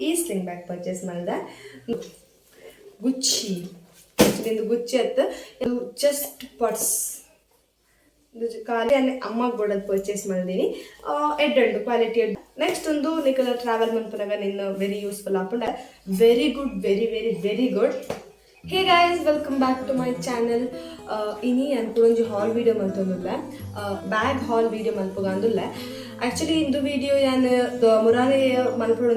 ಈ sling bag purchase ಮಾಡಿದೆ. ಗುಚ್ಚಿ, actually ಇದು ಗುಚ್ಚಿ ಅತ್ತು, ಇದು ಜಸ್ಟ್ ಪರ್ಸ್. ಇದು ಖಾಲಿ ಅಲ್ಲಿ ಅಮ್ಮಗೆ ಬೋಡದು ಪರ್ಚೇಸ್ ಮಾಡಿದೀನಿ. ಎಡ್ ಉಂಡು, ಕ್ವಾಲಿಟಿ. ನೆಕ್ಸ್ಟ್ ಒಂದು ನಿಕಲ ಟ್ರಾವೆಲ್ ಮನ್ಪುನಾಗ ನಿನ್ನ ವೆರಿ ಯೂಸ್ಫುಲ್ ಆಪುಂಡು. Very good, very very very good. Hey guys, welcome back to my channel. ಇನಿ ಅನ್ಕೊಂಜಿ ಹಾಲ್ ವೀಡಿಯೋ ಮಲ್ತೊಂದುಲ್ಲ, ಬ್ಯಾಗ್ ಹಾಲ್ ವೀಡಿಯೋ ಮಲ್ಪುಗ ಅಂದುಲ್ಲ. ಆಕ್ಚುಲಿ ಇಂದು ವೀಡಿಯೋ ಯಾನ್ ಮುರಾನೆ ಮಲ್ಪೊಡು,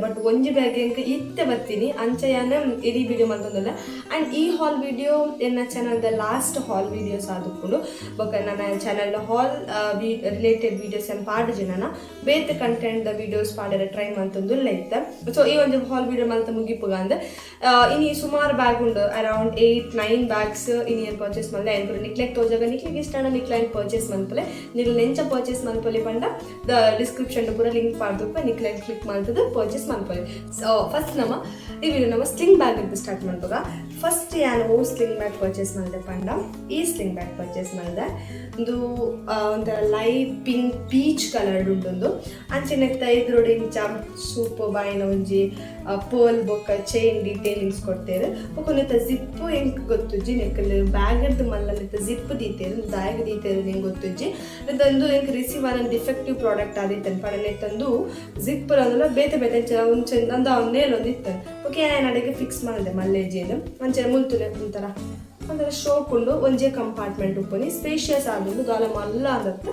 ಬಟ್ ಒಂಜಿ ಬ್ಯಾಗ್ ಎಂಕ್ ಇತ್ತೆ ಬರ್ತೀನಿ. ಅಂಚ ಯಾನ್ ಇಡೀ ವೀಡಿಯೋ ಮಲ್ತೊಂದುಲ್ಲ. ಆ್ಯಂಡ್ ಈ ಹಾಲ್ ವೀಡಿಯೋ ಎನ್ನ ಚಾನಲ್ದ ಲಾಸ್ಟ್ ಹಾಲ್ ವೀಡಿಯೋಸ್ ಆದುಪ್ಪುಂಡು. ಬೊಕ ನನ್ನ ಚಾನಲ್ ಹಾಲ್ ರಿಲೇಟೆಡ್ ವೀಡಿಯೋಸ್ ಏನ್ ಪಾಡುಜಿ. ನನ್ನ ಬೇತೆ ಕಂಟೆಂಟ್ the videos ಪಾಡೆರ ಟ್ರೈ ಮಲ್ತೊಂದುಲ್ಲ ಇತ್ತ. ಸೊ ಈ ಒಂದು ಹಾಲ್ ವೀಡಿಯೋ ಮಲ್ತ ಮುಗಿಪುಗ ಅಂದ್. ಇನಿ ಸುಮಾರು ಬ್ಯಾಗ್ ಉಂಡು, ಅರೌಂಡ್ 8-9 ಬ್ಯಾಗ್ಸ್ ಇನಿ ಪರ್ಚೇಸ್ ಮಲ್ದೆ. ಎಂಕುಲು ನಿಕ್ಲೆಗ್ ತೋಜಾಗ, ನಿಕ್ಲೆಗ್ ಇಷ್ಟ ನಿಕ್ಲೈನ್ ಪರ್ಚೇಸ್ ಮನ್ಪಲೆ. ನಿಕ್ಲೆ ನೆಂಚ ಪರ್ಚೇಸ್ ಮನ್ಪೊಲಿ ಪಂಡ the description ಪೂರ ಲಿಂಕ್ ಪಾಡ್ದುಪ್ಪ, ನಿಕ್ಲೆಗ್ ಕ್ಲಿಕ್ ಮಲ್ತದ ಪರ್ಚೇಸ್ ಮನ್ಪೊಲಿ. ಸೊ ಫಸ್ಟ್ ನಮ್ಮ ಈ ವಿಡಿಯೋ ನಮ್ಮ ಸ್ಲಿಂಗ್ ಬ್ಯಾಗ್ ಅಂತ ಸ್ಟಾರ್ಟ್ ಮನ್ಪುಗ. ಫಸ್ಟ್ ಯಾನ್ ಓ ಸ್ಲಿಂಗ್ ಬ್ಯಾಗ್ ಪರ್ಚೇಸ್ ಮಲ್ದೆ ಪಂಡ, ಈ ಸ್ಲಿಂಗ್ ಬ್ಯಾಗ್ ಪರ್ಚೇಸ್ ಮಲ್ದೆ. ಒಂದು ಒಂಥರ ಲೈಟ್ ಪಿಂಕ್ ಪೀಚ್ ಕಲರ್ ಉಂಟೊಂದು. ಅಂಚೆನೆತ್ತ ಎದುರುಡು ಇಂಚ ಸೂಪರ್ ಬಾಯಿನ ಒಂಜಿ ಪರ್ಲ್ ಬೊಕ್ಕ ಚೈನ್ ಡೀಟೇಲಿಂಗ್ಸ್ ಕೊಡ್ತೇವೆ. ಬೊಕ್ಕ ನೆತ್ತ ಜಿಪ್ ಎಂಕ್ ಗೊತ್ತುಜ್ಜಿ, ನೆಕ್ಕಲ್ ಬ್ಯಾಗ್ ಮಲ್ಲ ನೆತ್ತ ಜಿಪ್ ದೀತೇರು, ದಾಯಗ ದೀತೇರು ನಿಂಗೆ ಗೊತ್ತುಜ್ಜಿ. ನೆತ್ತೊಂದು ಎಂಕ್ ರಿಸೀವ್ ಆನ ಡಿಫೆಕ್ಟಿವ್ ಪ್ರಾಡಕ್ಟ್ ಆದಿತ್ತನ್ ಪಂಡ, ನೆತ್ತೊಂದು ಜಿಪ್ ಅಂದಲ ಬೇತೆ ಬೇತೆ ಒಂಚೆ ಅಂದ ನೇಲ್ ಒಂದು ಇತ್ತು. ಓಕೆ, ನಾನು ಅಡಿಗೆ ಫಿಕ್ಸ್ ಮಾಡಿದೆ ಮಲ್ಲೇಜಿಂದ. ಅಂಚೆ ಮುಲ್ತುನೆ ಒಂಥರ ಒಂಥರ ಶೋಕ್ ಉಂಡು. ಒಂಜೇ ಕಂಪಾರ್ಟ್ಮೆಂಟ್ ಉಪ್ಪುನಿ, ಸ್ಪೇಷಿಯಸ್ ಆದುಂಡು, ದಾಲ ಮಲ್ಲ ಆದತ್ತು.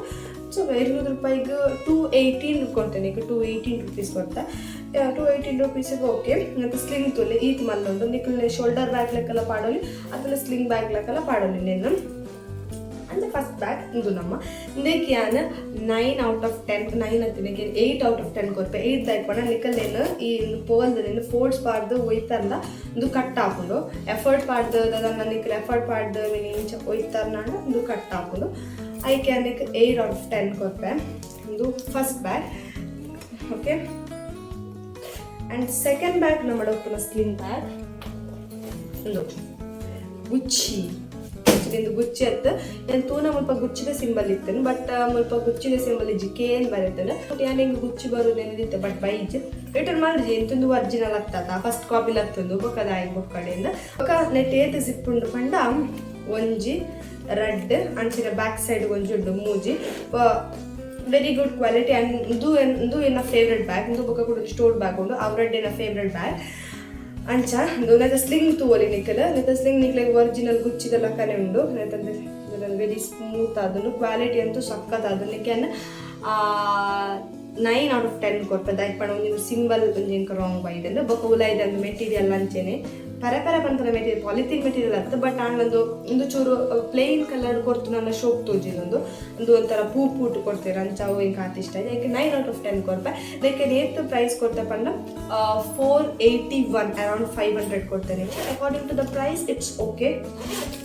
ಸೊ 200 ರೂಪಾಯಿಗೆ, 218 ಕೊಡ್ತೇನೆ ಈಗ, 218 ರುಪೀಸ್ ಕೊಡ್ತಾ. 218 ರುಪೀಸಿಗೆ ಓಕೆ. ಮತ್ತು ಸ್ಲಿಂಗ್ ತುಲೆ ಈತ್ ಮಲ್ಲುಂಡು. ನಿಕ್ಕಲ್ನೆ ಶೋಲ್ಡರ್ ಬ್ಯಾಗ್ ಲೆಕ್ಕಲ ಪಾಡೋಲಿ, ಅದನ್ನ ಸ್ಲಿಂಗ್ ಬ್ಯಾಗ್ ಲೆಕ್ಕಲ ಪಾಡೋಲಿ ನೆನ್ನು. ಅಂದ್ರೆ ಫಸ್ಟ್ ಬ್ಯಾಗ್ ಇದು ನಮ್ಮ. ಇಂದಕ್ಕೆ ಯಾನ್ 9 ಔಟ್ ಆಫ್ 10, 9 ಹತ್ತಿನಕ್ಕೆ 8 ಔಟ್ ಆಫ್ 10 ಕೊರ್ಪೆ. 8 ದಾಯ್ಪಣ ನಿಕಲ್ನೇನು ಈ ಪೋಲ್ದ ಫೋಲ್ಡ್ಸ್ ಪಾಡ್ದು ಒಯ್ತಾರಲ್ಲ, ಇದು ಕಟ್ ಆಪುಂಡು. ಎಫರ್ಟ್ ಪಾಡ್ದು ಅದನ್ನ ನಿಕಲ್ ಎಫರ್ಟ್ ಪಾಡ್ದು ಇಂಚ ಒಯ್ತಾರ, ಇದು ಕಟ್ ಆಪುಂಡು. ಐಕೆ ನಿಕ್ 8 ಔಟ್ ಆಫ್ 10 ಕೊರ್ಪೆ. ಇದು first bag. Okay, and second bag ನಮ್ಮ ಉಪ್ಪುನ ಸ್ಲಿಂಗ್ ಬ್ಯಾಗ್ ಒಂದು ಗುಚ್ಚಿ. ಆಕ್ಚುಲಿ ಇದು ಗುಚ್ಚಿ ಅತ್ತು. ನಾನು ತೂನ ಮುಲ್ಪ ಗುಚ್ಚಿದ ಸಿಂಬಲ್ ಇತ್ತನು, ಬಟ್ ಮುಲ್ಪ ಗುಚ್ಚಿದ ಸಿಂಬಲ್ ಇಜ್ಜಿ, ಕೇನ್ ಬರುತ್ತೇನೆ. ಬಟ್ ಯಾನ್ ಹಿಂಗೆ ಗುಚ್ಚಿ ಬರೋದೇನಿತ್ತು, ಬಟ್ ಬೈಜ್ ರಿಟರ್ನ್ ಮಾಡಿದ್ರಿ. ಎಂತೊಂದು ಒರಿಜಿನಲ್ ಆಗ್ತದ, ಫಸ್ಟ್ ಕಾಪಿ ಲತ್ತೊಂದು ಬೊಕ್ಕದ ಬೊಕ್ಕಡೆಯಿಂದ. ಬೊಕ್ಕ ನೆಟ್ ಏತ್ ಜಿಪ್ ಉಂಡು ಪಂಡ, ಒಂಜಿ, ರಡ್ಡ್, ಅಂಚಿನ ಬ್ಯಾಕ್ ಸೈಡ್ ಒಂಜಿ ಉಂಡು, ಮೂಜಿ. Very good quality. ಆ್ಯಂಡ್ ಇದು ಇದು ಎನ್ನ ಫೇವ್ರೆಟ್ ಬ್ಯಾಗ್. ಇಂದು ಬೊಕ್ಕ ಕೂಡ ಸ್ಟೋರ್ ಬ್ಯಾಗ್ ಉಂಡು, ಅವ್ರಡ್ಡ್ ಎನ್ನ ಫೇವ್ರೆಟ್ ಬ್ಯಾಗ್. ಅಂಚ ನೆತ್ತ ಸ್ಲಿಂಗ್ ತೂವಲಿ ನಿಕ್ಕಲ್. ನೆತ್ತ ಸ್ಲಿಂಗ್ ನಿಕ್ಲೆ ಒರಿಜಿನಲ್ ಗುಚ್ಚಿದ ಲಕ್ಕನೆ ಉಂಡು. ನೆತ್ತಂದ್ರೆ ವೆರಿ ಸ್ಮೂತ್ ಆದುಂಡು. ಕ್ವಾಲಿಟಿ ಅಂತೂ ಸಖತ್ ಆದು. ನಿಕ್ಕೆನ್ 9 ಔಟ್ ಆಫ್ 10 ಕೊರ್ಪೆ. ದಾಯೆ ಒಂಜಿ ಸಿಂಬಲ್ ಒಂಜಿ ಎಂಕ್ ರಾಂಗ್ ಬೈದಂಡು. ಬೊಕ್ಕ ಉಲಾಯ್ದ ಮೆಟೀರಿಯಲ್ ಅಂಚೆನೆ ಪರೆ ಪರೆ ಪನ್ಪುನ ಮೆಟೀರಿಯಲ್, ಪಾಲಿಥೀನ್ ಮೆಟೀರಿಯಲ್ ಅತ್ತ. ಬಟ್ ಆಂಡ್ ಒಂದು ಚೂರು ಪ್ಲೇನ್ ಕಲರ್ ಕೊರ್ತು ನನ್ನ ಶೋಕ್ ತೋಜಿದೊಂದು. ಒಂದು ಒಂಥರ ಪೂ ಪೂಟ್ ಕೊಡ್ತೇವೆ. ಅಂಚ ಅವು ಎಂಕ್ ಆತ್ ಇಷ್ಟ. ಯಾಕೆ 9 ಔಟ್ ಆಫ್ 10 ಕೊರ್ಪೆ. ಲೈಕ್ ಏತ್ ಪ್ರೈಸ್ ಕೊಡ್ತೆ ಪಂಡ, 481, ಅರೌಂಡ್ 500 ಕೊಡ್ತೇನೆ. According to the price, it's okay,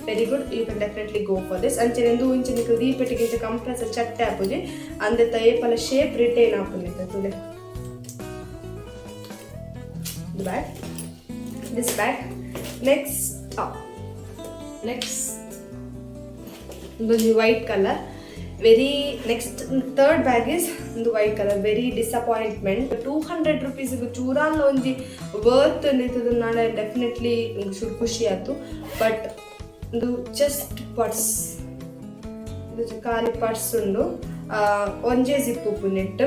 very good. You can definitely go for this. ಅಂಚನೆ ಒಂದು ಇಂಚ ನಿಕ್ ದೀಪೆಟಿಗೆ ಇಂಚ ಕಂಪ್ರೆಸರ್ ಚಟ್ಟೆ ಆಪುಜಿ. ಅಂದೆ ಏಪಲ ಶೇಪ್ ರಿಟೈನ್ ಆಪುಂಡು ತುಲೆ. Bag, this bag. Next ಒಂದು white colour. Very next, third bag is ಒಂದು white colour. Very disappointment. 200 rupees ಚೂರಾಲ್ ಒಂಜಿ ವರ್ತ್ ನಿಂತದ ನಾಳೆ ಡೆಫಿನೆಟ್ಲಿ ಚೂರು ಖುಷಿ ಆಯ್ತು. ಬಟ್ ಒಂದು ಜಸ್ಟ್ ಪರ್ಸ್. ಇದು ಖಾಲಿ ಪರ್ಸ್ ಉಂಡು. ಒಂಜೇ ಜಿಪ್ ಉಪ್ಪು. ನೆಟ್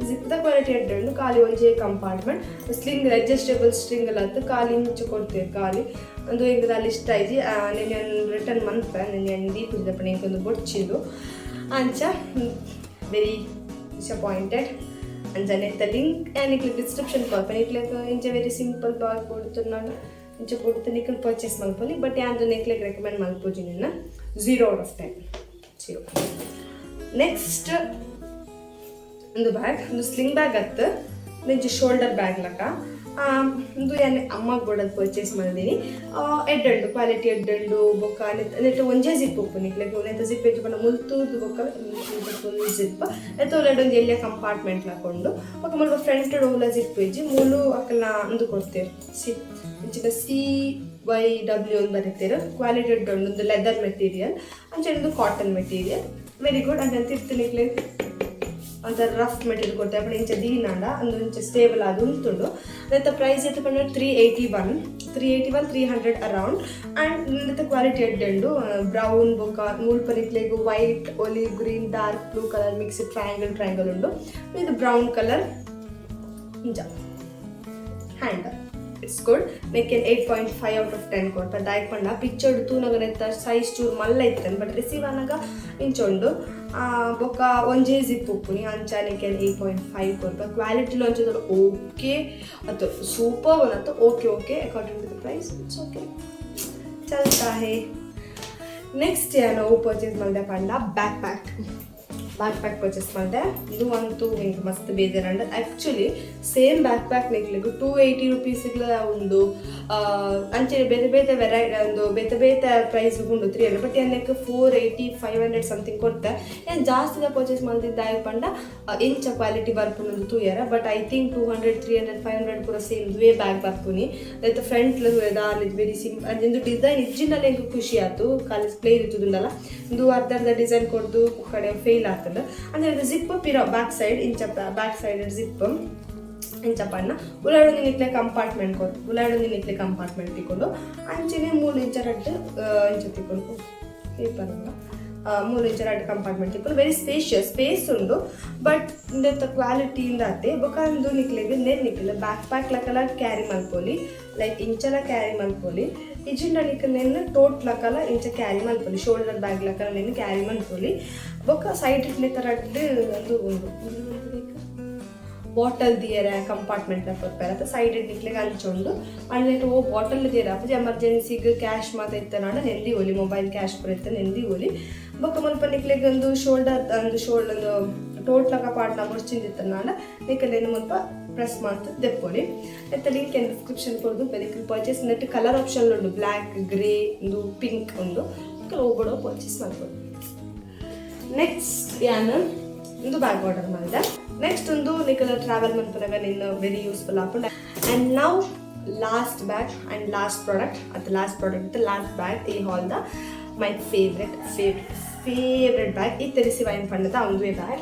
ಜಿಪ್ದ ಕ್ವಾಲಿಟಿ ಎಡ್ಡೆ ಉಂಡು. ಖಾಲಿ ಒಂಜೇ ಕಂಪಾರ್ಟ್ಮೆಂಟ್, ಸ್ಲಿಂಗ್, ಅಡ್ಜಸ್ಟೇಬಲ್ ಸ್ಟ್ರಿಂಗ್ ಎಲ್ಲ ಅತ್ತು. ಖಾಲಿ ಇಂಚು ಕೊಡ್ತೇವೆ ಖಾಲಿ. ಒಂದು ಎಂಕ್ ಅಲ್ಲಿ ಇಷ್ಟ ಆಯ್ಜಿ. ನೆನ್ನೆ ರಿಟರ್ನ್ ಮನ್ಪೆ. ನೆನ್ನೆ ದೀಪುಜಿದಪ್ಪ, ಎಂಕೊಂದು ಬೊಡ್ಚಿದು. ಅಂಚ ವೆರಿ ಡಿಸಪಾಯಿಂಟೆಡ್. ಅಂಚ ನೆತ್ತ ಲಿಂಕ್ ನಿಕ್ಲೆ ಡಿಸ್ಕ್ರಿಪ್ಷನ್ ಕೊರ್ಪೆ. ನಿಕ್ಲೆ ಇಂಚ ವೆರಿ ಸಿಂಪಲ್ ಬ್ಯಾಗ್ ಕೊಡ್ತು ನಾನು. ಇಂಚ ಕೊಡ್ತು ನಿಕ್ಲೆ ಪರ್ಚೇಸ್ ಮಲ್ಪೊಲಿ. ಬಟ್ ಯಾನ್ ನಿಕ್ಲೆಗ್ ರೆಕಮೆಂಡ್ ಮಲ್ಪುಜಿ ನಿನ್ನ. 0 out of 10, 0. Next ಒಂದು ಬ್ಯಾಗ್, ಒಂದು ಸ್ಲಿಂಗ್ ಬ್ಯಾಗ್ ಅತ್ತು, ಇಂಚ ಶೋಲ್ಡರ್ ಬ್ಯಾಗ್ ಲಕ. ಒಂದು ಯಾನ್ ಅಮ್ಮಗೆ ಬೋಡದು ಪರ್ಚೇಸ್ ಮಲ್ದಿನಿ. ಎಡ್ಡೆ ಉಂಡು, ಕ್ವಾಲಿಟಿ ಎಡ್ಡೆ ಉಂಡು. ಬೊಕ್ಕ ನೆಟ್ ಒಂಜೇ ಜಿಪ್ ಉಪ್ಪು. ನಿಕ್ಲೆಗ್ ನೆತ್ತ ಜಿಪ್ ಹೆಚ್ಚು ಪಂಡ ಮುಲ್ತೂದು ಬೊಕ್ಕ ಫುಲ್ ಜಿಪ್. ನೆತ್ತ ಉಲಡ್ ಒಂಜಿ ಎಲ್ಯ ಕಂಪಾರ್ಟ್ಮೆಂಟ್ ಲಾಕೊಂಡು. ಬೊಕ್ಕ ಮುಲ್ಪ ಫ್ರಂಟ್ ಓಲ ಜಿಪ್ ಇಜ್ಜಿ. ಮೂಲು ಅಕಲ್ನ ಅಂದು ಕೊಡ್ತೇವೆ. ಸಿ ಇಂಚಿನ ಸಿ ವೈ ಡಬ್ಲ್ಯೂ ಅಂತ ಬರೀತೇರು. ಕ್ವಾಲಿಟಿ ಎಡ್ಡೆ ಉಂಡು. ಒಂದು ಲೆದರ್ ಮೆಟೀರಿಯಲ್, ಅಂಚೆ ಒಂದು ಕಾಟನ್ ಮೆಟೀರಿಯಲ್. Very good. ಅಂಚೆ ತಿರ್ತು ನಿಕ್ಲೆ ಒಂಥರ ರಫ್ ಮೆಟೀರಿಯಲ್ ಕೊಡ್ತೆ ಅಪ್ಪಣ ಇಂಚ ದೀನಾಂಡ ಅಂದು ಇಂಚ ಸ್ಟೇಬಲ್ ಆದ್ ಉಂತುಂಡು. ನೆತ್ತ ಪ್ರೈಸ್ ಏತ್ ಪಂಡ 381, 381, 300 around. And ನೆತ್ತ ಕ್ವಾಲಿಟಿ ಎಡ್ಡೆ ಉಂಡು. ಬ್ರೌನ್ ಬೊಕ ಮುಲ್ಪ ನಿಕ್ಲೆಗ್ white, olive green, dark blue color mix triangle triangle ಉಂಡು. ಇದು ಬ್ರೌನ್ ಕಲರ್. ಇಂಚ handle, it's good. ನೆಕ್ಕೆ 8.5 out of 10 ಕೊರ್ಪ. ದಾಯೆ ಪಂಡ ಪಿಕ್ಚರ್ ತೂನಗ ನೆತ್ತ ಸೈಜ್ ಚೂರು ಮಲ್ಲ ಇತ್ತನ್, ಬಟ್ ರಿಸೀವ್ ಆನಗ ಇಂಚ ಉಂಡು. ಬೊಕ್ಕ ಒಂಜೇ ಜಿಪ್ ಉಪ್ಪುನಿ. ಅಂಚ ನೆಕ್ಕೆ 8.5 ಕೊರ್ಪ. ಕ್ವಾಲಿಟಿ ಒಂಚೂರು ಓಕೆ ಅತ್ತು, ಸೂಪರ್ ಅತ್ತು, okay okay. According to the price, it's okay, चलता है. ನೆಕ್ಸ್ಟ್ ಏನು ಪರ್ಚೇಸ್ ಮಲ್ದೆ ಪಂಡ back pack. Back pack purchase ಮಲ್ದೆ. ಇದು ಅಂತೂ ಎಂಕ್ ಮಸ್ತ್ ಬೇಜಾರಂಡ್. ಆ್ಯಕ್ಚುಲಿ ಸೇಮ್ ಬ್ಯಾಕ್ ಪ್ಯಾಕ್ ನಿಕ್ಲೆಗ್ 280 ರುಪೀಸ್ಗ್ಲ ಉಂಡು. ಅಂಚನೆ ಬೇತೆ ಬೇತೆ ವೆರೈಟಿ, ಒಂದು ಬೇತೆ ಬೇತೆ ಪ್ರೈಸ್ ಉಂಡು, 300. ಬಟ್ ಯಾನ್ 480, 500 ಸಮಥಿಂಗ್ ಕೊರ್ತೆ. ಯಾನ್ ಜಾಸ್ತಿದ ಪರ್ಚೇಸ್ ಮಲ್ದಿದ್ದ ಪಂಡ ಇಂಚ ಕ್ವಾಲಿಟಿ ಬರ್ಪುಂಡು ತೂಯರ. But I think 200, 300, 500 ಪೂರ ಸೇಮ್ ದುವೇ ಬ್ಯಾಗ್ ಬರ್ಪುನಿ. ಐತ ಫ್ರಂಟ್ ದಾಲ ವೆರಿ ಸಿಂಪಲ್. ಇಂದು ಡಿಸೈನ್ ಇಜ್ಜಿಂಡಲ ಎಂಕ್ ಖುಷಿ ಆತು. ಖಾಲಿ ಪ್ಲೇನ್ ಇತ್ತುದುಂಡಲ, ಇಂದು ಅರ್ಧ ಅರ್ಧ ಡಿಸೈನ್ ಕೊಡ್ದು ಕಡೆ ಫೇಲ್ ಆಗ್ತದೆ. ಅಂದ್ರೆ ಜಿಪ್ ಪಿರ ಬ್ಯಾಕ್ ಸೈಡ್ ಇಂಚ, ಬ್ಯಾಕ್ ಸೈಡ್ ಜಿಪ್ ಇಂಚ ಪಣ್ಣ. ಉಲಾಡೊಂದು ನಿಕ್ಲೆ ಕಂಪಾರ್ಟ್ಮೆಂಟ್ ಕೊರ್, ಉಲಾಡೊಂದು ನಿಕ್ಲೆ ಕಂಪಾರ್ಟ್ಮೆಂಟ್ ತಿಕ್ಕೊಂಡು. ಅಂಚನೆ ಮೂಲು ಇಂಚ ರಡ್ಡ್ ಇಂಚ ತಿಕ್ಕೊಂಡು, ಪೇಪರ್ ಮೂಲು ಇಂಚ ರಡ್ಡ್ ಕಂಪಾರ್ಟ್ಮೆಂಟ್ ತಿಕ್ಕೊಂಡು. ವೆರಿ ಸ್ಪೇಷಿಯಸ್ ಸ್ಪೇಸ್ ಉಂಡು. ಬಟ್ ಇಂದೆತ್ತ ಕ್ವಾಲಿಟಿ ಇಂದ ಅತ್ತೆ. ಬೊಕ ಅಂದು ನಿಕ್ಲೆಗ್ ನೆನ್ ನಿಕ್ಲೆ ಬ್ಯಾಕ್ ಪ್ಯಾಕ್ ಲಕಲ ಕ್ಯಾರಿ ಮಲ್ಪೊಲಿ, ಲೈಕ್ ಇಂಚಲ ಕ್ಯಾರಿ ಮಲ್ಪೊಲಿ. ಇಜಿಂಡ ನಿಕ್ ನೆನ್ ಟೋಟ್ ಲಕಲ ಇಂಚ ಕ್ಯಾರಿ ಮಲ್ಪೊಲಿ, ಶೋಲ್ಡರ್ ಬ್ಯಾಗ್ ಲಕಲ ನೆನ್ ಕ್ಯಾರಿ ಮಲ್ಪೊಲಿ. ಬೊಕ ಸೈಡ್ ಇಟ್ಲೆ ರಡ್ಡ್ ಒಂದು ಉಂಡು ಬಾಟಲ್ ದಿಯರ ಕಂಪಾರ್ಟ್ಮೆಂಟ್ ಕೊರ್ಪೆರ್ ಅತ್ತ. ಸೈಡ್ ನಿಕ್ಲೆಗ್ ಅಂಚ ಉಂಡು. And O bottle ದಿಯರ ಅಪುಜಿ. ಎಮರ್ಜೆನ್ಸಿಗ್ ಕ್ಯಾಶ್ ಮಾತ ಇತ್ತನಾಂಡ ನೆಂದಿ ಒಲಿ, ಮೊಬೈಲ್ ಕ್ಯಾಶ್ ಪೂರ ಇತ್ತ ನೆಂದಿ ಒಲಿ. ಬೊಕ ಮುಲ್ಪ ನಿಕ್ಲೆಗ್ ಒಂದು ಶೋಲ್ಡರ್, ಒಂದು ಶೋಲ್ಡರ್, ಒಂದು ಟೋಟ್ಲಕ ಪಾಡ್ನ ಬೊರ್ಚಿಂದಿತ್ತನಾಂಡ ನಿಕಲೆನ್ ಮುಲ್ಪ ಪ್ರೆಸ್ ಮಲ್ತ್ ದೆಪ್ಪೊಲಿ. ನೆತ್ತ ಲಿಂಕ್ ಏನ್ ಡಿಸ್ಕ್ರಿಪ್ಷನ್ ಕೊರ್ದು ನಿಕುಲು ಪರ್ಚೇಸ್. ನೆಟ್ ಕಲರ್ ಆಪ್ಷನ್ ಉಂಡು, ಬ್ಲ್ಯಾಕ್, ಗ್ರೇ, ಉಂದು ಪಿಂಕ್ ಉಂಡು. ನಿಕುಲು ಒಬ್ಬಡು ಪರ್ಚೇಸ್ ಮಲ್ಪೊಲಿ. ನೆಕ್ಸ್ಟ್ ಯಾನ್ ಒಂದು ಬ್ಯಾಗ್ ಆರ್ಡರ್ ಮಾಡಿದೆ. ನೆಕ್ಸ್ಟ್ ಒಂದು ನಿಕಲ ಟ್ರಾವೆಲ್ ಮನ್ಪುನಗ ನಿನ್ನ ವೆರಿ ಯೂಸ್ಫುಲ್ ಆಪುಂಡು. And now last bag and last product. ಅದು ಲಾಸ್ಟ್ ಪ್ರಾಡಕ್ಟ್, ಲಾಸ್ಟ್ ಬ್ಯಾಗ್ ಈ ಹಾಲ್ದ. My favourite, favourite, favourite bag. ಈ ತೆರಿಸಿ wine ಪಂಡದ ಒಂದುವೇ bag.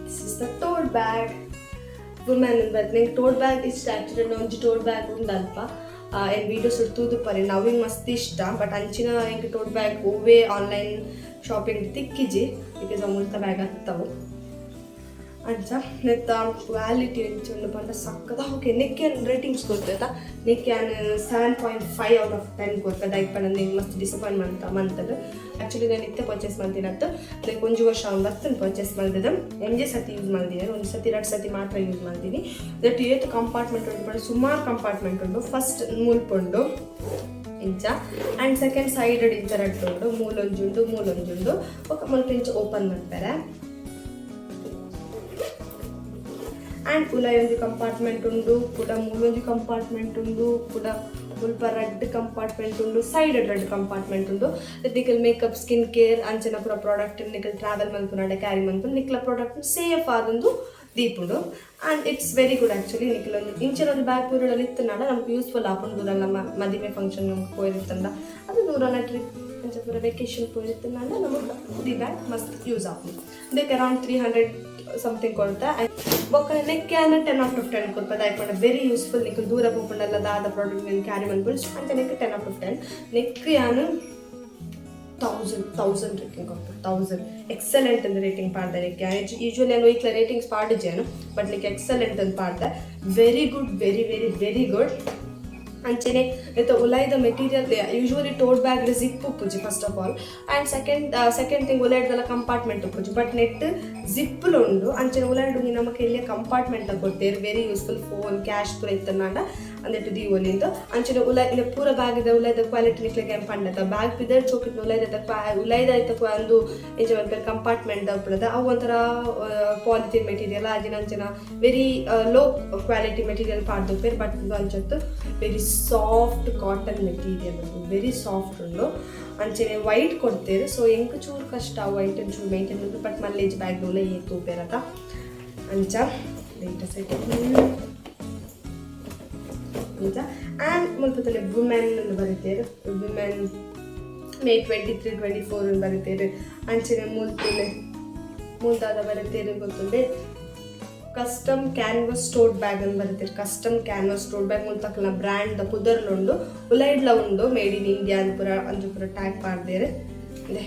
This is the tote bag, women. But ನಂಗೆ ಟೋಟ್ bag ಇಷ್ಟ. Actually ಒಂಜಿ ಟೋಟ್ bag ಉಂಡು ಅಲ್ಪ. ಏನು ವೀಡಿಯೋಸ್ ತೂದು ಪರಿ ನಾವಿಂಗ್ ಮಸ್ತ್ ಇಷ್ಟ. ಬಟ್ ಅಂಚಿನ ಎಂಕ್ ಟೋಟ್ ಬ್ಯಾಗ್ ಒವ್ವೇ ಆನ್ಲೈನ್ ಶಾಪಿಂಗ್ ತಿಕ್ಕಿಜಿ, because ಅವು ಮುಲ್ತ ಬ್ಯಾಗ್ ಹತ್ತವು ಅಂಚ. ನೆತ್ತ ಕ್ವಾಲಿಟಿ ಎಂಚ ಉಂಡು ಪಂಡ ಸಕ್ಕದ ಓಕೆ. ನೆಕ್ಕೆ ರೇಟಿಂಗ್ಸ್ ಕೊರ್ತೇತ. ನೆಕ್ಕೆ ಯಾನ್ 7.5 out of 10 ಕೊರ್ಪೆ. ದಾಯೆ ಪಂಡ ನಿಂಗೆ ಮಸ್ತ್ ಡಿಸಪಾಯಿಂಟ್ ಮಂತ ಮಂತದ. ಆ್ಯಕ್ಚುಲಿ ನಾನು ಇತ್ತೆ ಪರ್ಚೇಸ್ ಮಲ್ತಿನತ್ತು, ಲೈಕ್ ಒಂಜಿ ವರ್ಷ ಅವ್ನು ಬರ್ತೇನೆ ಪರ್ಚೇಸ್ ಮಲ್ದಿದ್ದೆ. ಒಂಜೇ ಸತಿ ಯೂಸ್ ಮಲ್ದಿನಿ, ಒಂದು ಸತಿ ಎರಡು ಸತಿ ಮಾತ್ರ ಯೂಸ್ ಮಲ್ದಿನಿ. That ಏತ್ ಕಂಪಾರ್ಟ್ಮೆಂಟ್ ಉಂಟು ಪಂಡ ಸುಮಾರು ಕಂಪಾರ್ಟ್ಮೆಂಟ್ ಉಂಟು. ಫಸ್ಟ್ ಮುಲ್ಪುಂಡು ಇಂಚ, ಆ್ಯಂಡ್ ಸೆಕೆಂಡ್ ಸೈಡ್ ಇಂಚ ರಡ್ಡ್ ಉಂಡು, ಮೂಲೊಂಜುಂಡು, ಮೂಲೊಂಜುಂಡು. ಬೊಕ ಮುಲ್ಪ ಇಂಚ ಓಪನ್ ಮಲ್ಪೆರೆ. ಆ್ಯಂಡ್ ಉಲಾಯಿ ಒಂಜಿ ಕಂಪಾರ್ಟ್ಮೆಂಟ್ ಉಂಡು, ಕುಡ ಮೂಲೊಂಜಿ ಕಂಪಾರ್ಟ್ಮೆಂಟ್ ಉಂಡು, ಕುಡ ಮುಲ್ಪ ರಡ್ಡ್ ಕಂಪಾರ್ಟ್ಮೆಂಟ್ ಉಂಡು, ಸೈಡ್ ರಡ್ಡ್ ಕಂಪಾರ್ಟ್ಮೆಂಟ್ ಉಂಡು. ನಿಕಲ್ ಮೇಕಪ್, ಸ್ಕಿನ್ ಕೇರ್ ಅಂಚನ ಪೂರ ಪ್ರಾಡಕ್ಟ್ ನಿಕಲ್ ಟ್ರಾವೆಲ್ ಮಲ್ಪುನಾಂಡ ಕ್ಯಾರಿ ಮಲ್ಪುನ ನಿಕ್ಲ ಪ್ರಾಡಕ್ಟ್ ಸೇಫ್ ಆದೊಂದು ದೀಪುಂಡು. And it's very good actually. ನಿಕಲ್ ಒಂದು ಇಂಚಿನ ಒಂದು ಬ್ಯಾಗ್ ಪೂರ ಇತ್ತನಾಡ ನಮ್ಗೆ ಯೂಸ್ಫುಲ್ ಆಪುಂಡು. ದೂರಲ್ಲ ಮದಿಮೆ ಫಂಕ್ಷನ್ ನಮ್ಗೆ ಪೋಯಿರ್ತಂಡ, ಅದು ದೂರಲ್ಲ ಟ್ರಿಪ್ ಅಂಚ ಪೂರ ವೆಕೇಶನ್ ಪೋಯಿರ್ತಂಡ ನಮಗೆ the bag ಮಸ್ತ್ ಯೂಸ್ ಆಪುಂಡು. ಇದಕ್ಕೆ ಅರೌಂಡ್ 300 ಸಮಥಿಂಗ್ ಕೊಡ್ತಾ. ಬೊಕ್ಕ ನೆಕ್ಕೆ 10 ಔಟ್ ಆಫ್ 10 ಕೊರ್ಪ. ದಾಯೆ ಪಂಡ ವೆರಿ ಯೂಸ್ಫುಲ್. ನಿಕುಲು ದೂರ ಪೋಪುಂಡಲ್ಲ ದಾದ ಪ್ರಾಡಕ್ಟ್ ನೀನು ಕ್ಯಾರಿ ಮಲ್ಪೊಲಿ ಅಂಚ ನೆಕ್ 10 ಔಟ್ ಆಫ್ 10. ನೆಕ್ ಯಾನ್ ತೌಸಂಡ್ ತೌಸಂಡ್ ರೇಟಿಂಗ್ ಕೊರ್ಪೆ. 1000 ಎಕ್ಸಲೆಂಟ್ ಅಂತ ರೇಟಿಂಗ್ ಪಾಡ್ದೆ ನೆಕ್ಕೆ. ಯೂಶುವಲಿ ನಾನು ವೀಕ್ಲ ರೇಟಿಂಗ್ಸ್ ಪಾಡಿದ್ದೇನು, ಬಟ್ ನೆಕ್ ಎಕ್ಸಲೆಂಟ್ ಅಂತ ಪಾಡ್ದೆ. Very good, very, very, very good. ಅಂಚೆನೆ ಇತ್ತ ಉಲಾಯ್ದ material, usually tote bag zip ಉಪ್ಪುಜಿ first of all, and second thing ಉಲಾಯ್ದಲ್ಲ compartment ಉಪ್ಪುಜಿ. But net ಜಿಪ್ಪುಲು ಉಂಡು. ಅಂಚನೆ ಉಲಾಯ್ಡ್ ಒಂಜಿ ನಮಕ್ ಎಲ್ಲಿಯ ಕಂಪಾರ್ಟ್ಮೆಂಟ್ ಕೊಡ್ತೇವೆ. Very useful. ಫೋನ್, ಕ್ಯಾಶ್ ಪೂರ ಇತ್ತನಾಂಡ ಅಂದೆಟ್ ದೀವೊಲಿಂದು. ಅಂಚನೆ ಉಲಾಯ್ ಪೂರ ಬ್ಯಾಗ್ದ ಉಲಾಯ್ದ ಕ್ವಾಲಿಟಿ ನಿಕ್ಲೆಗ್ ಏನ್ ಪಂಡತ ಬ್ಯಾಗ್ ಪಿದರ್ ಚೋಕಿತ್ ಉಲಾಯ್ದ ಉಲಾಯ್ದ ಐತ ಒಂದು ಎಂಚ ಮನ್ಪೆರ್ ಕಂಪಾರ್ಟ್ಮೆಂಟ್ ಉಪ್ಪುನದ ಅವು ಒಂಥರ ಪಾಲಿಥೀನ್ ಮೆಟೀರಿಯಲ್ ಅಜಿನ ಅಂಚನ ವೆರಿ ಲೋ ಕ್ವಾಲಿಟಿ ಮೆಟೀರಿಯಲ್ ಪಾಡ್ದುಪ್ಪೆರ್. ಬಟ್ ಉಂದು ಅಂಚತ್ತು, ವೆರಿ ಸಾಫ್ಟ್ ಕಾಟನ್ ಮೆಟೀರಿಯಲ್ ಉಂಡು, ವೆರಿ ಸಾಫ್ಟ್ ಉಂಡು. ಅಂಚನೆ ವೈಟ್ ಕೊಡ್ತೇವೆ. ಸೊ ಎಂಕ್ ಚೂರು ಕಷ್ಟ ವೈಟ್ ಚೂರು ಮೇಂಟೈನ್ ಉಂಟು. ಬಟ್ ಮಲ್ಲೇಜ್ ಬ್ಯಾಗ್ ಉಲ್ಲ ಏ ತೂಪೆರತ ಅಂಚ. ಲೇಟೆಸ್ಟ್ ಅಂಚ. ಆ್ಯಂಡ್ ಮುಲ್ಪತಲೆ ವುಮೆನ್ ಅಂತ ಬರೀತೇರು, ವುಮೆನ್ ಮೇ 23, 24 ಬರೀತೇರು. ಅಂಚನೆ ಮುಲ್ತುಲೆ ಮುಂದಾದ ಬರತೇರು ಗೊತ್ತುಂಡೆ. ಕಸ್ಟಮ್ ಕ್ಯಾನ್ವಸ್ ಟೋಟ್ ಬ್ಯಾಗ್ ಅಂತ ಬರೀತೀರಿ. Custom canvass ಟೋಟ್ bag. ಮುಲ್ತಕ್ಲ ಬ್ರ್ಯಾಂಡ್ ದ ಪುದರ್ಲುಂಡು. ಉಲೈಡ್ಲ ಉಂಡು. ಮೇಡ್ ಇನ್ ಇಂಡಿಯಾ ಅಂತ ಪುರ ಅಂಚ ಪುರ ಟ್ಯಾಗ್ ಪಾಡ್ದೇರು. ಇದೆ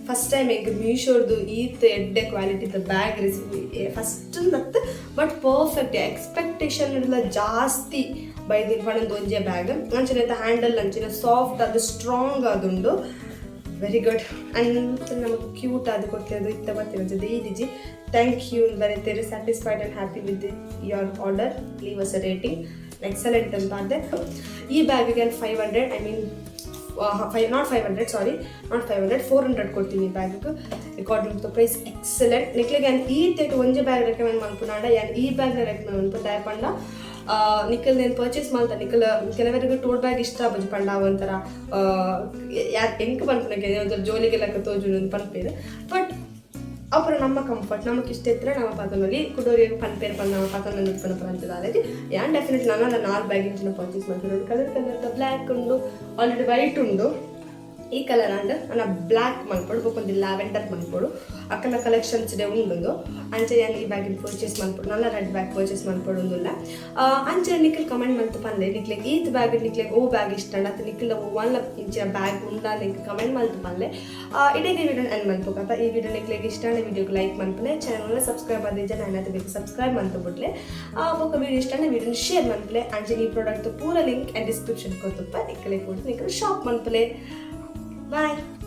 ಫಸ್ಟ್ ಟೈಮ್ ಎಂಕ್ ಮೀಶೋರ್ದು ಈತ್ ಎಡ್ಡೆ ಕ್ವಾಲಿಟಿದ ಬ್ಯಾಗ್ ರಿಸೀವ್ ಫಸ್ಟ್ ನತ್, ಬಟ್ ಪರ್ಫೆಕ್ಟ್. ಎಕ್ಸ್ಪೆಕ್ಟೇಷನ್ ಜಾಸ್ತಿ ಬೈದಿನ ಪಣಂದು ಒಂಜೆ ಬ್ಯಾಗ್. ಅಂಚನೆ ಹ್ಯಾಂಡಲ್ ಅಂಚಿನ ಸಾಫ್ಟ್ ಅದು ಸ್ಟ್ರಾಂಗ್ ಆದುಂಡು. Very good. ಆ್ಯಂಡ್ ನಮಗೆ ಕ್ಯೂಟ್ ಅದು ಕೊಡ್ತಿರೋದು ಇತ್ತ ಬರ್ತಿರೋದು ಈದಿಜಿ. Thank you ಬರೀತೀರಿ. "Satisfied and happy with your order. Leave us a rating." Excellent ಅಂತ ಅಂದೆ. ಈ ಬ್ಯಾಗಿಗೆ 500, I mean five, not 500, sorry, not 500, 400 ಕೊಡ್ತೀನಿ ಈ ಬ್ಯಾಗಿಗೆ. According to price, excellent. ನಿಕ್ಲೆಗೆ ಯಾನ್ ಈ ತೆಟ್ ಒಂಜೆ ಬ್ಯಾಗ್ ರೆಕಮೆಂಡ್ ಮಲ್ಪುನಾಂಡ ಯಾನ್ ಈ ಬ್ಯಾಗ್ನ ರೆಕಮೆಂಡ್ ಮಲ್ಪು. ದಾಯೆ ಪಂಡ ನಿಕಲ್ ನೇನು ಪರ್ಚೇಸ್ ಮಲ್ತ ನಿಕಲ್ ಕೆಲವರಿಗೆ ಟೋಟ್ ಬ್ಯಾಗ್ ಇಷ್ಟ ಆಪುಜಿ. ಪಂಡ ಒಂಥರ ಯಾ ಎಂಕ್ ಪನ್ಪುನಕ್ಕೆ ಒಂಥರ ಜೋಲಿಗೆಲ್ಲ ತೋಜುಂಡು ಅಂತ ಪನ್ಪೇರು. ಬಟ್ ಅಪುರ ನಮ್ಮ ಕಂಫರ್ಟ್. ನಮಕ್ ಇಷ್ಟ ಇತ್ತರೆ ನಮ್ಮ ಪತೊನೊಲಿ. ಕುಡೋರಿಗೆ ಪನ್ಪೇರು ಪಂಡ ನಮ್ಮ ಪತೊನೊಂದು ಇಪ್ಪುನ ಪಂಚದಾಲಜಿ. ಯಾನ್ ಡೆಫಿನೆಟ್ ನಾನು ನಾಲ್ ಬ್ಯಾಗ್ ಇಂಚಿನ ಪರ್ಚೇಸ್ ಮಲ್ತಿರೋಡು. ಕಲರ್ ಕಲರ್ ಬ್ಲ್ಯಾಕ್ ಉಂಡು, ಆಲ್ರೆಡಿ ವೈಟ್ ಉಂಡು. ಈ ಕಲರ್ ಅಂಡ್ ನನ್ನ ಬ್ಲ್ಯಾಕ್ ಮಲ್ಪೊಡು, ಬೊಕೊಂದು ಲ್ಯಾವೆಂಡರ್ ಮಲ್ಪೊಡು. ಅಕ್ಕನ ಕಲೆಕ್ಷನ್ಸ್ ಡೆ ಉಂಡು. ಅಂಚೆ ಯಾನ್ ಈ ಬ್ಯಾಗಿನ ಪರ್ಚೇಸ್ ಮಲ್ಪೊಡು, ನನ್ನ ರೆಡ್ ಬ್ಯಾಗ್ ಪರ್ಚೇಸ್ ಮಲ್ಪೊಡು ಉಂದುಲ್ಲ. ಅಂಚೆ ನಿಖಲ್ ಕಮೆಂಟ್ ಮಲ್ತು ಪನ್ಲೆ, ನಿಕ್ಲೆಗ್ ಈತ್ ಬ್ಯಾಗ್, ನಿಕ್ಲೆಗ್ ಓ ಬ್ಯಾಗ್ ಇಷ್ಟ ಅತ್ತ ನಿಖಲ್ ಒನ್ ಇಂಚಿನ ಬ್ಯಾಗ್ ಉಂಡಾ, ನಿಕ್ ಕಮೆಂಟ್ ಮಲ್ತು ಪನ್ಲೆ. ಇಡೀ ವಿಡಿಯೋ ಎಂಡ್ ಮಲ್ಪುಗತ್ತ. ಈ ವಿಡಿಯೋ ನಿಕ್ಲೆಗ್ ಇಷ್ಟ ವಿಡಿಯೋಗೆ ಲೈಕ್ ಮಲ್ಪಲೆ. ಚಾನಲ್ ಸಬ್ಸ್ಕ್ರೈಬ್ ಆದ ನಾನು ಬೇಕು ಸಬ್ಸ್ಕ್ರೈಬ್ ಮಲ್ತು ಬಿಡ್ಲೆ. ಬೊಕ ವಿಡಿಯೋ ಇಷ್ಟ ವಿಡಿಯೋ ಶೇರ್ ಮಲ್ಪಲೆ. ಅಂಚೆ ಈ ಪ್ರಾಡಕ್ಟ್ ಪೂರ ಲಿಂಕ್ ಅಂಡ್ ಡಿಸ್ಕ್ರಿಪ್ಷನ್ ಕೊರ್ತುಪ್ಪ. ನಿಕ್ಕಲೆ ಕೂಡ ನಿಕ್ಕಲು ಶಾಪ್ ಮಲ್ಪಲೆ. ಬಾಯ್.